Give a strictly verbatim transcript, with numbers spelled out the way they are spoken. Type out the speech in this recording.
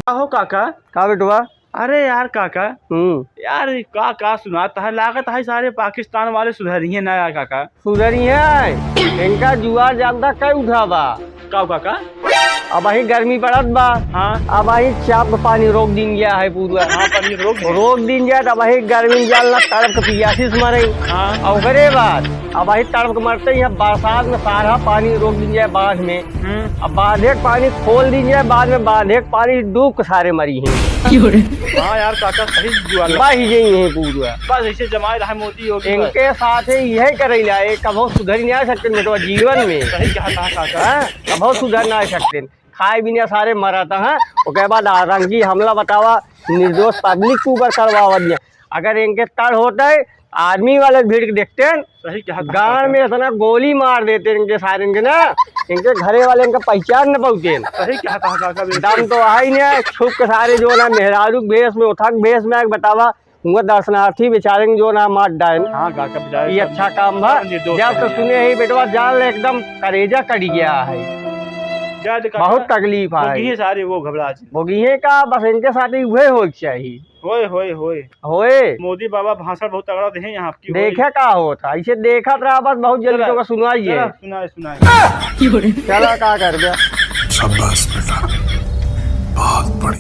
अहो काका। का बेटवा? अरे यार काका, हम्म। यार, ई का, का सुनात है? लागत है सारे पाकिस्तान वाले सुधरिहे ना यार काका। सुधरिहे? इनका जुआर जानता कई उठा बा? का काका? अबहीं गर्मी पड़त बा। हाँ। अबहीं चाप पानी रोक दीन गया है पूरा। हाँ, पानी रोक दीन। रोक दीन गया, त अबहीं गर्मी में जानला तड़प के पियासी से मरे। हाँ। और ओकरे बाद अबहीं तड़प के मरते ही बरसात में सारा पानी रोक दीन गया बांध में। हम्म। अब बांधे के पानी खोल दीन गया, बाद में बांधे के पानी डूब के सारे मरी हैं। हाँ यार काका, सही जुआर लगा। बही गई हैं पूरा। बस ऐसे जमाए रहा मोदी योगी बस। इनके साथ ही यही करैला, ये कबहू सुधरी नहीं आ सकते बेटवा जीवन में। सही कहा था काका। हाँ, कबहू सुधर ना आ सकते। खाए बिना सारे मरत हैं। ओके बाद आतंकी हमला बतावा, निर्दोष पब्लिक के ऊपर करवावा दिया। अगर इनके तड़ होते आर्मी वाले भीड़ के देखते हैं, सही कहा था गांड काका। में इतना गोली मार देते इनके सारे इनके ना, इनके घरे वाले इनका पहचान न पाते। सही कहा था काका, बिल्कुल। दम तो आई नहीं, छुप के सारे जो ना मेहरारू के भेष में, उठक भेष में आके बतावा, हुआ दर्शनार्थी बेचारे के जो ना मार डाइन। हाँ काका, बेचारे ये सब अच्छा काम बा। सब निर्दोष जब है तो यार। सुने ही बेटवा जान ले एकदम करेजा कट गया है। जा दे काका। बहुत तकलीफ है। भोगिए सारे वो घबरा जी। भोगिए का बस इनके साथ ही हुए हो चाहिए। होए, होए, होए। होए। मोदी बाबा भाषण बहुत तगड़ा दे हैं यहाँ आपकी, होए। देखे का होता, इसे देखत रहा बस, बहुत जल्दी चला, तो सुनाइए। चला, सुनाए, सुनाए। चला का कर दे। शाबाश बेटा, बहुत बढ़िया।